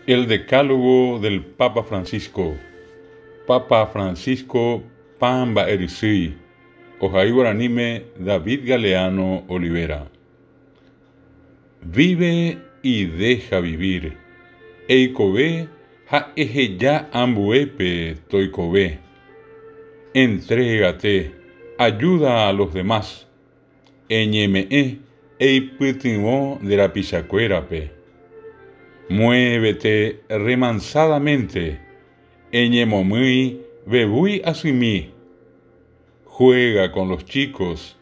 El Decálogo del Papa Francisco, Papa Francisco Pã Mba'erysýi, ohai guaraníme David Galeano Olivera. Vive y deja vivir, Eikove ha eheja ambuépe toikove. Entrégate, ayuda a los demás, Eñeme'ẽ eipytyvõ nde rapichakuérape. Muévete remansadamente, eñemomýi vevúi asymi. Juega con los chicos,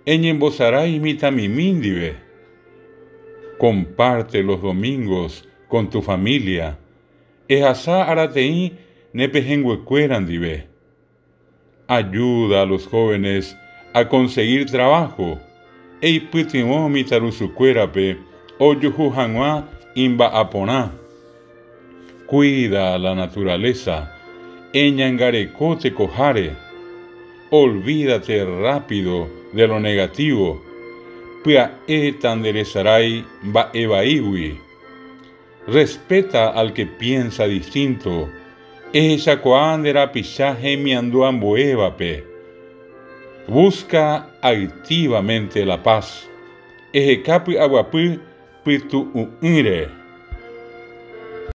eñembosarái mitãmimi ndive. Comparte los domingos con tu familia, ehasa arateĩ ne pehẽnguekuéra ndive. Ayuda a los jóvenes a conseguir trabajo, Eipytyvõ mitãrusukuérape ojuhu hag̃ua imba'aporã. Cuida la naturaleza, Eñangareko tekoháre. Olvídate rápido de lo negativo, Pya'éta nderesarái mba'e vaígui. Respeta al que piensa distinto, Ehechakuaa nde rapicha hemiandu ambuévape. Busca activamente la paz, Eheka py'aguapy pytu'u'ỹre.